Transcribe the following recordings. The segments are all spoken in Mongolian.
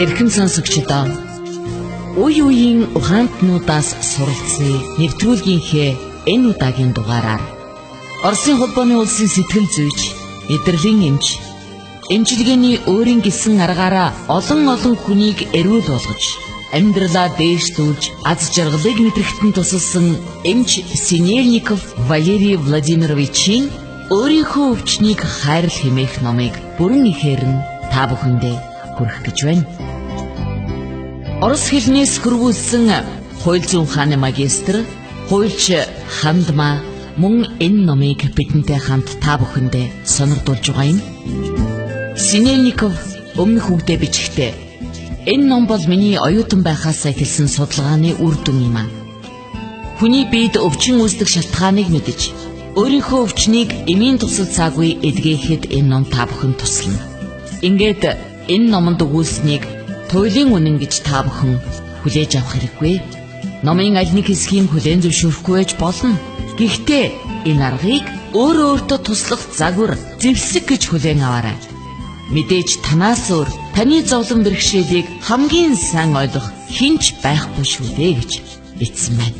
Эрхэм сонсогчдоо, үе үеийн ухаантнуудаас суралцъя нэвтрүүлгийнхээ энэ удаагийн дугаараар Оросын холбооны улсын сэтгэл зүйч, мэдрэлийн эмч, эмчилгээний өөрийн гэсэн аргаараа олон олон хүнийг эрүүл болгож, амьдралаа дээшлүүлж, аз жаргалыг мэдрэхэд нь тусалсан эмч Синельников Валерий Владимировичийн өөрийнхөө өвчнийг хайрл хэмээх номыг бүрэн ихээр нь та бүхэндээ хүргэх гэж байна. Орос хэлнээс хөрвүүлсэн хууль зүйн ухааны магистр, хуульч Хандма мөн энэ номыг бидэнтэй хамт та бүхэндээ сонирдуулж байгаа юм. Синельников өмнөх үгдээ бичгтээ энэ ном бол миний оюутан байхаас эхэлсэн судалгааны үр дүн юм аа. Хүний биед өвчин үүсдэг шалтгааныг мэдэж, өөрийнхөө өвчнийг эмийн тусалцаагүй эдгээхэд энэ ном та бүхэн туслана. Ингээд энэ номонд өгүүлсэнийг туйлын үнэн гэж та бүхэн хүлээж авах хэрэггүй. Номын аль нэг хэсгийг хүлээн зөвшөөрөхгүй байж болно. Гэхдээ энэ аргыг өөрөө өөртөө туслах загвар, зэвсэг гэж хүлээн аваарай. Мэдээж танаас өөр таны зовлон бэрхшээлийг хамгийн сайн ойлгох хэн ч байхгүй шүү дээ гэж бичсэн байна.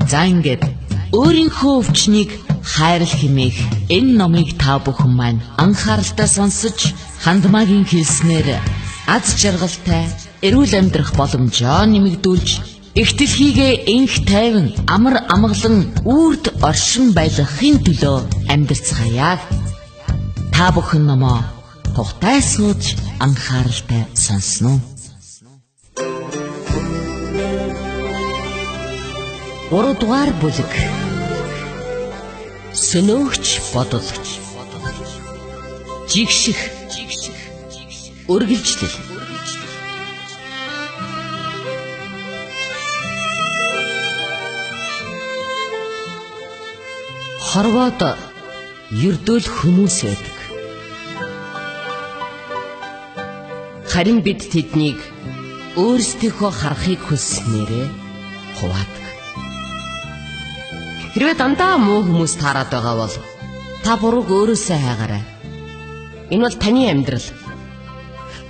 За ингээд өөрийнхөө өвчнийг хайрл хэмээх энэ номыг та бүхэн маань анхааралтай сонсож, Хандмагийн хэлснээр аз жаргалтай эрүүл амьдрах боломжоо нэмэгдүүлж, эх дэлхийгээ энх тайван амар амгалан үрд оршин байлгахын төлөө амьдарцгаая. Та бүхэн номоо тухтай сууж анхааралтай сонсно уу? 3 дугаар бүлэг. Сөнөөгч бодол. Жигших. Үргэлжлэл. Хорвоод ердөөл хүмүүс байдаг. Харин бид тэднийг өөрсдийнхөө харахыг хүсснээрээ хуваадаг. Хэрвээ дандаа муу хүмүүс таарад байгаа бол та бурууг өөрөөсөө хайгаарай. Энэ бол таны амьдрал.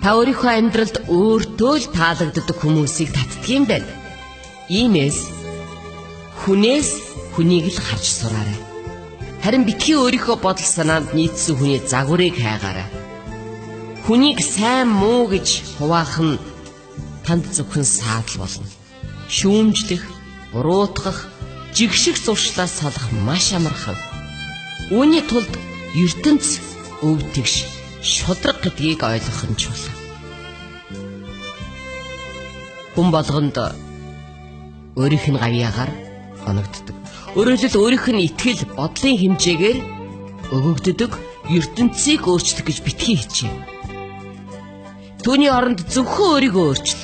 Та өөрийнхөө амьдралд өөртөө л таалагддаг хүмүүсийг татдаг юм байна. Иймээс хүнээс хүнийг л харж сураарай. Харин битгий өөрийнхөө бодол санаанд нийцсэн хүний загварыг хайгаарай. Хүнийг сайн муу гэж хуваах нь танд зөвхөн саадал болно. Шүүмжлэх, буруутгах, жигших зуршлаас салах маш амархан. Үүний тулд ертөнц өв тэгш шудраг гэдгийг ойлгох нь чухал. Хүн болгонд өөрийнх нь гавьяагаар оногддог. Өөрөөр хэлбэл өөрийнх нь итгэл, бодлын хэмжээгээр өгөгддөг ертөнцийг өөрчлөх гэж битгий хичээ. Түүний оронд зөвхөн өөрийгөө өөрчил.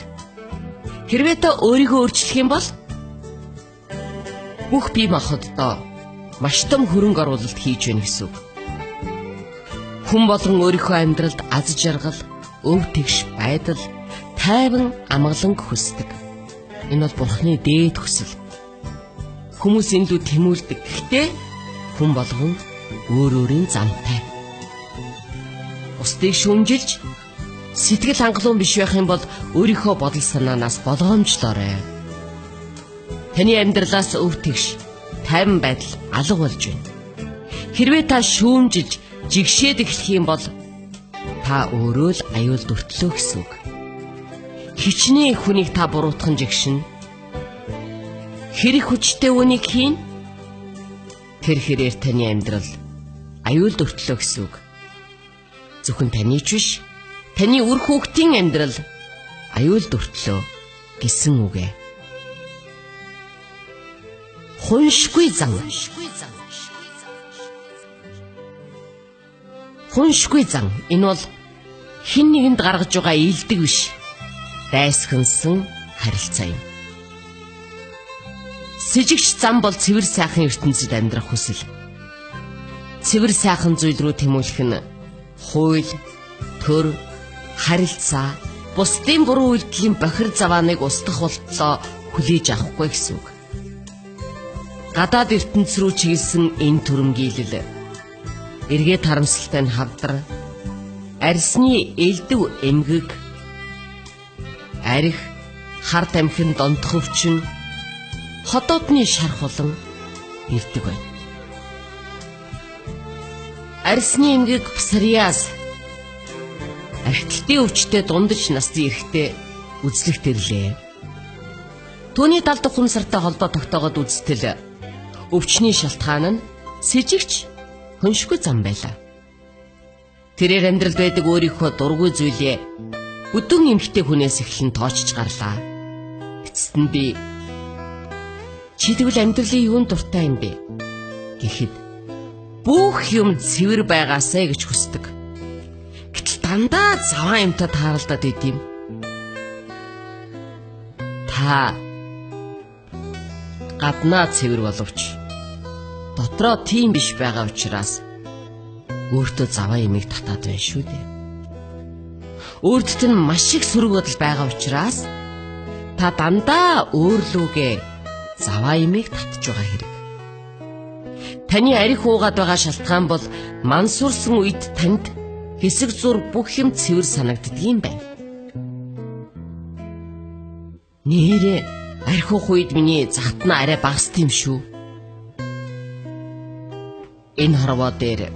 Хэрвээ та өөрийгөө өөрчлөх юм бол бүх бие махбоддоо маш том хөрөнгө оруулалт хийж байна гэсэн үг. Хүн болгон өөрийнхөө амьдралд аз жаргал, өв тэгш байдал, тайван амгаланг хүсдэг. Энэ бол Бурхны дээд хүсэл. Хүмүүс энэ лүү тэмүүлдэг. Гэхдээ хүн болгон өөр өөрийн замтай. Бусдыг шүүмжилж сэтгэл хангалуун биш байх юм бол өөрийнхөө бодол санаанаас болгоомжлоорой. Таны амьдралаас өв тэгш, тайван байдал алга болж байна. Хэрвээ та шүүмжилж жигшээд эхлэх юм бол та өөрөө л аюулд өртлөө гэсэн үг. Хичнээн хүнийг та буруутхан жигшинэ. Хэрэг хүчтэй үнийг хийн. Тэр хэрээр таны амьдрал аюулд өртлөө гэсэн үг. Зөвхөн таны ч биш, таны үр хүүхдийн амьдрал аюулд өртлөө гэсэн үг ээ. Хуншгүй зан. Хуншгүй зан. Энэ бол хэн нэгэнд гаргаж байгаа илдэг биш. Дайсхансан харилцаа юм. Сэжигч зам бол цэвэр сайхан ертөнцид амьдрах хүсэл. Цэвэр сайхан зүйл рүү тэмүүлэх нь хууль, төр, харилцаа, бусдын буруу үйлдэлийн бохир завааныг устгах болтлоо хүлээж авахгүй гэсэн үг. Гадаад ертөнц рүү чиглэсэн энэ төрөмгийлэл эргээд харамсалтай нь хавдар, арьсны элдв эмгэг, Арх, хар тамхин донтох өвчин, ходоодны шарх болон ирдэг байна. Арьсны эмгэг псориаз, архиталтын өвчтэй дундаж насны эрэгтэй үзлэгт ирлээ. Түүний далд ухамсартай холбоо тогтоогод үзтэл өвчний шалтгаан нь сэжигч хөншгүй зам байлаа. Тэрээр амьдралд байдаг өөрийнхөө дургүй зүйлээ бүдүүн эмэгтэй хүнээс эхлэн тоочж гарлаа. Эцэст нь би чи тэгвэл амьдралын юунд дуртай юм бэ гэхэд бүх юм цэвэр байгаасай гэж хүсдэг. Гэтэл дандаа заваан юмтай тааралдаад идэм. Та гаднаа цэвэр боловч дотроо тийм биш байгаа учраас өөртөө заваан юмыг татаад байна шүү дээ. Өөртд нь маш их сөрөг бодол байгаа учраас та дандаа өөрлүүгээ заваан юмыг татж байгаа хэрэг. Таны арх уугаад байгаа шалтгаан бол мансуурсан үед танд хэсэг зур бүх юм цэвэр санагддаг юм байна. Нээрээ арх уух үед миний захтна арай багасд юм шүү. Энэ хорвоо дээр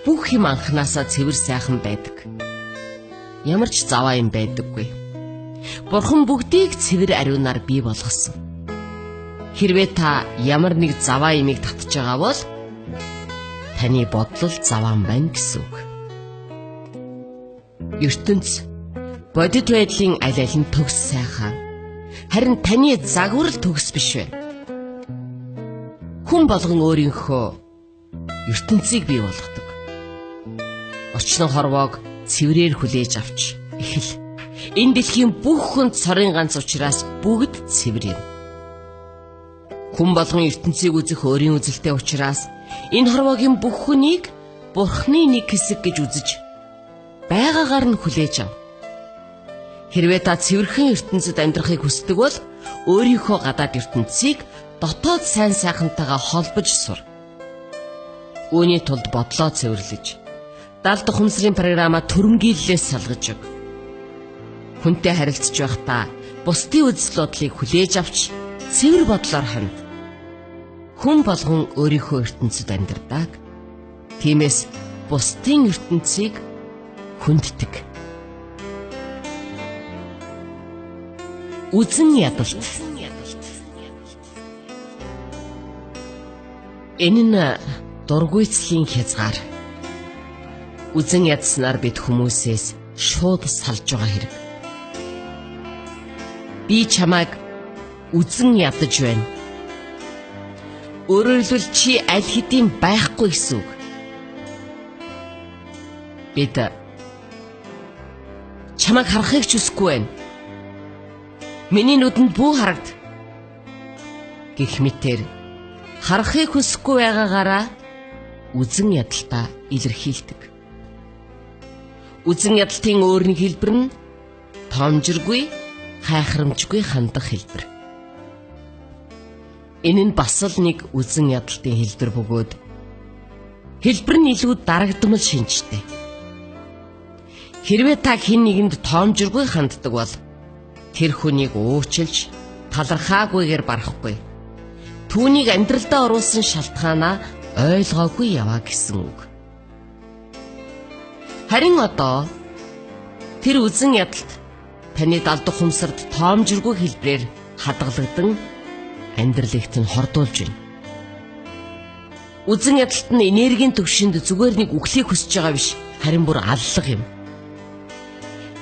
бүх юм анхнаасаа цэвэр сайхан байдаг. Ямар ч заваа юм байдаггүй. Бурхан бүгдийг цэвэр ариунаар бий болгосон. Хэрвээ та ямар нэг заваа юмыг татж байгаа бол таны бодлол заваан байна гэсэн үг. Ертөнц бодит байдлын аль аль нь төгс сайхан. Харин таны загвар л төгс биш байна. Хүн болгон өөрийнхөө ертөнцийг бий болгодог. Орчлон хорвоог цэврээр хүлээж авч эхэл. Энэ дэлхийн бүх хүн цорын ганц учраас бүгд цэвэр юм. Хүн болгон ертөнцийг үзэх өөрийн үзэлтэй учраас энэ хорвоогийн бүх хүнийг Бурхны нэг хэсэг гэж үзэж байгаагаар нь хүлээж ав. Хэрвээ та цэвэрхэн ертөнцид амьдрахыг хүсдэг бол өөрийнхөө гадаад ертөнцийг дотоод сайн сайхантайгаа холбож сур. Үүний тулд бодлоо цэвэрлэж, далд ухамсарын програмаа төрөмгийллээс салгаж өг. Хүнтэй харилцаж байхдаа бусдын үзэл бодлыг хүлээж авч цэвэр бодлоор ханд. Хүн болгон өөрийнхөө ертөнцид амьдардаг. Тиймээс бусдын ертөнцийг хүнддэг. Үзэн ядалт. Энэ нь дургүйцлийн хязгаар. Үзэн ядснаар бид хүмүүсээс шууд салж байгаа хэрэг. Би чамайг үзэн ядаж байна. Өөрөөр хэлбэл чи аль хэдийн байхгүй гэсэн үг. Бид чамайг харахыг ч хүсэхгүй байна. Миний нүдэнд бүү харагд гэх мэтээр харахыг хүсэхгүй байгаагаараа үзэн ядалтаа илэрхийлдэг. Үзэн ядалтын өөр нэг хэлбэр нь тоомжиргүй, хайхрамжгүй хандах хэлбэр. Энэ нь бас л нэг үзэн ядалтын хэлбэр бөгөөд хэлбэр нь илүү дарагдмал шинжтэй. Хэрвээ та хэн нэгэнд тоомжиргүй ханддаг бол тэр хүнийг уучлж талархаагүйгээр барахгүй. Түүнийг амьдралдаа оруулсан шалтгаанаа ойлгоогүй яваа гэсэн үг. Харин одоо тэр үзэн ядалт таны далд ухамсарт тоомжиргүй хэлбэрээр хадгалагдан амьдралыг тань хордуулж байна. Үзэн ядалт нь энергийн төвшөнд зүгээр нэг үхлийг хүсэж байгаа биш, харин бүр аллах юм.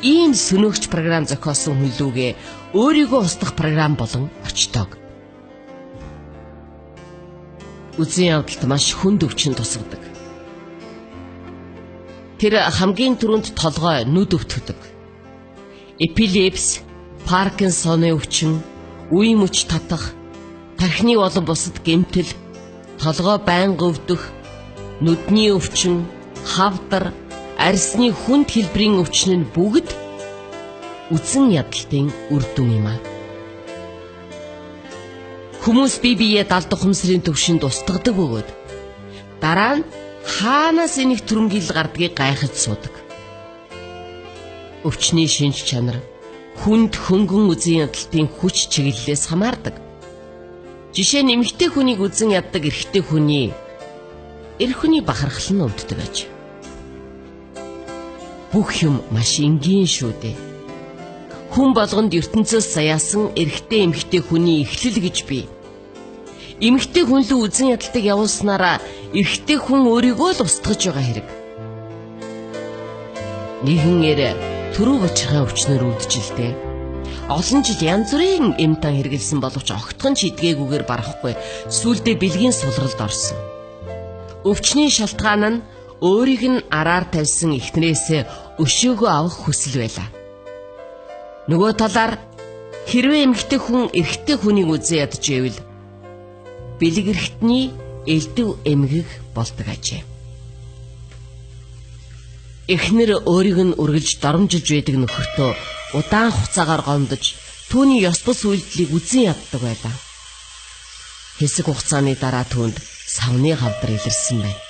Ийм сөнөөгч програм зохиосон хүн лүүгээ өөрийгөө устгах програм болон очдог. Үзэн явдалт маш хүнд өвчин тусгадаг. Тэр хамгийн түрүүнд толгой, нүд өвтгөдөг. Эпилепс, Паркинсоны өвчин, үе мөч татах, тархины болон бусад гэмтэл, толгой байнга өвдөх, нүдний өвчин, хавдар, арьсны хүнд хэлбэрийн өвчин нь бүгд үзэн ядалтын үр дүн юм аа. Хүмүүс бие биеэ далд ухамсарын төвшөнд устгадаг бөгөөд дараа нь хаанаас энийг төрөмгийл гардгийг гайхаж суудаг. Өвчний шинж чанар Хүнд хөнгөн үзэн ядалтын хүч чиглэлээс хамаардаг. Жишээ нь эмэгтэй хүнийг үзэн яддаг эрэгтэй хүний эр хүний бахархал нь өвддөг аж. Бүх юм маш энгийн шүү дээ. Хүн болгонд ертөнцөөс заяасан эрэгтэй эмэгтэй хүний эхлэл гэж бий. Эмэгтэй хүн лүү үзэн ядалтыг явуулснараа эрэгтэй хүн өөрийгөө л устгаж байгаа хэрэг. Нэгэн эр түрүү бочирхай өвчнөр өвдөжлээ. Олон жил янз бүрийн эм тан хэрэгэлсэн боловч огтхон ч эдгээгүйгээр барахгүй сүүлдээ бэлгийн сулралд орсон. Өвчний шалтгаан нь өөрийг нь араар тавьсан эхнэрээсээ өшөөгөө авах хүсэл байлаа. Нөгөө талаар хэрвээ эмэгтэй хүн эрэгтэй хүнийг үзэн ядаж байвал бэлэг эрхтний элдв эмгэг болдог ажээ. Эхнэр өөрийг нь үргэлж доромжилж байдаг нөхөртөө удаан хугацаагаар гомдож түүний ёс бус үйлдэлийг үзэн яддаг байлаа. Хэсэг хугацааны дараа түүнд савны хавдар илэрсэн байна.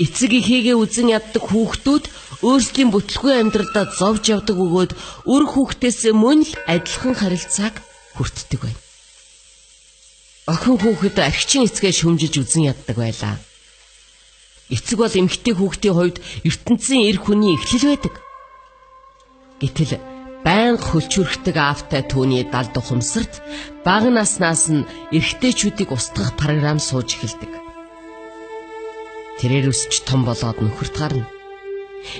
Эцэг эхийгээ үзэн яддаг хүүхдүүд өөрсдийн бүтлгүй амьдралдаа зовж явдаг бөгөөд үр хүүхдээс мөн л адилхан харилцааг хүртдэг байна. Охин хүүхэд архичин эцгээ шүмжилж үзэн яддаг байлаа. Эцэг бол эмэгтэй хүүхдийн хувьд ертөнцийн эр хүний эхлэл байдаг. Гэтэл байнга хөлчөрхдөг аавтай түүний далд ухамсарт бага наснаас нь эрэгтэйчүүдийг устгах програм сууж эхэлдэг. Тэрээр өсч том болоод нөхөрт гарна.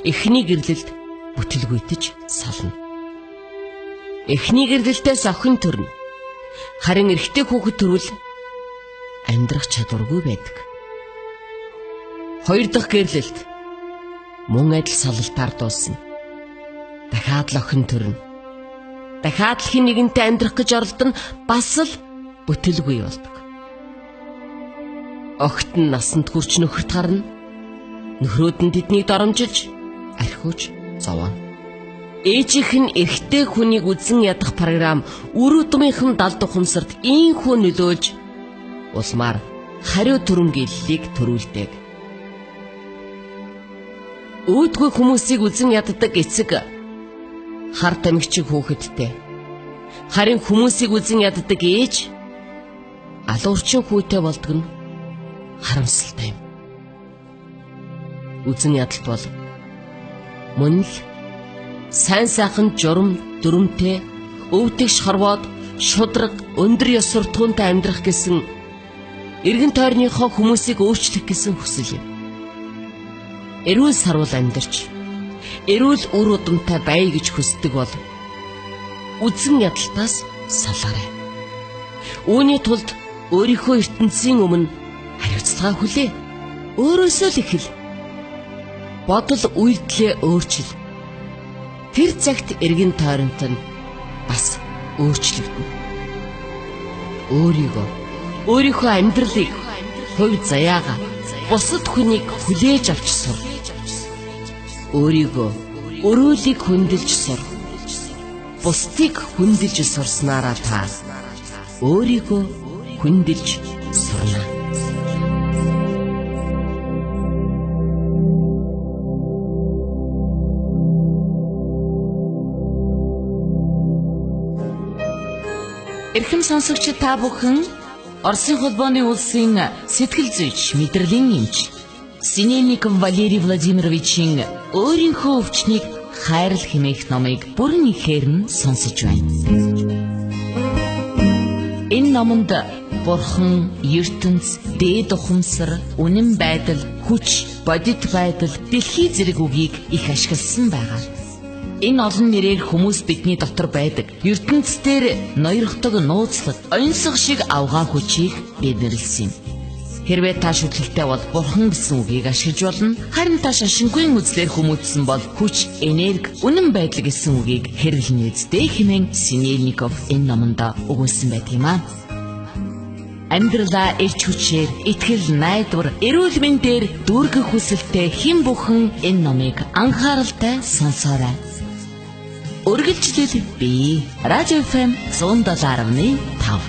Эхний гэрлэлд бүтэлгүйтэж сална. Эхний гэрлэлтээс охин төрнө. Харин эрэгтэй хүүхэд төрвөл амьдрах чадваргүй байдаг. Хоёр дахь гэрлэлт мөн адил салалтаар дуусна. Дахиад л охин төрнө. Дахиад л хэн нэгэнтэй амьдрах гэж оролдоно, бас л бүтэлгүй болдог. Огт нь насанд хүрч нөхөрт гарна. Нөхрүүд нь тэднийг доромжилж архиуж зовооно. Ээжийнх нь эрэгтэй хүнийг үзэн ядах програм үр удмынхан далд ухамсарт ийхүү нөлөөлж улмаар хариу төрөмгийллийг төрүүлдэг. Үүдгүй хүмүүсийг үзэн яддаг эцэг хар тамхичин хүүхэдтэй. Харин хүмүүсийг үзэн яддаг ээж алуурчин хүүтэй болдог нь харамсалтай юм. Үзэн ядалт бол мөн л сайн сайхан журам дүрмтэй өвдөгш хорвоод шудраг өндөр ёс суртахуунтай амьдрах гэсэн эргэн тойрныхоо хүмүүсийг өөрчлөх гэсэн хүсэл юм. Эрүүл саруул амьдарч эрүүл үр удамтай бай гэж хүсдэг бол үзэн ядалтаас салаарай. Үүний тулд өөрийнхөө ертөнцийн өмнө хариуцлага хүлээ. Өөрөөсөө л эхэл. Бодол үйлдэлээ өөрчил. Тэр цагт эргэн тойронт нь бас өөрчлөгдөнө. Өөрийгөө, өөрийнхөө амьдралыг, хувь заяагаа бусад хүнийг хүлээж авч сур. Өөрийгөө, өрөөлийг хүндэлж сур. Бусдыг хүндэлж сурснараа та өөрийгөө хүндэлж сурна. Эрхэм сонсогч та бүхэн Оросын холбооны улсын сэтгэл зүйч, мэдрэлийн эмч Синельников Валерий Владимировичийн өөрийнхөө өвчнийг хайрл хэмээх номыг бүрэн ихээр нь сонсож байна. Энэ номонд бурхан, ертөнц, дээд ухамсар, үнэн байдал, хүч, бодит байдал, дэлхий зэрэг үгийг их ашигласан байгаа. Энэ олон нэрээр хүмүүс бидний дотор байдаг ертөнц дээр ноёрхдог нууцлаг, оньсго шиг авгаа хүчийг бидэрлсэн юм. Хэрвээ та шүтлэгтэй бол бурхан гэсэн үгийг ашиглаж болно. Харин та шашингүй үзлээр хүмүүжсэн бол хүч, энерги, үнэн байдал гэсэн үгийг хэрэглэнэ үсттэй хэмээн Синельников энэ номонд өгүүлсэн байдаг юм аа. Амьдралаа эрч хүчээр, итгэл, найдвар, эрүүл мэндээр дүүргэх хүсэлтэй хэн бүхэн энэ номыг анхааралтай сонсоорой. Үргэлжлэл би Радио FM 107.5.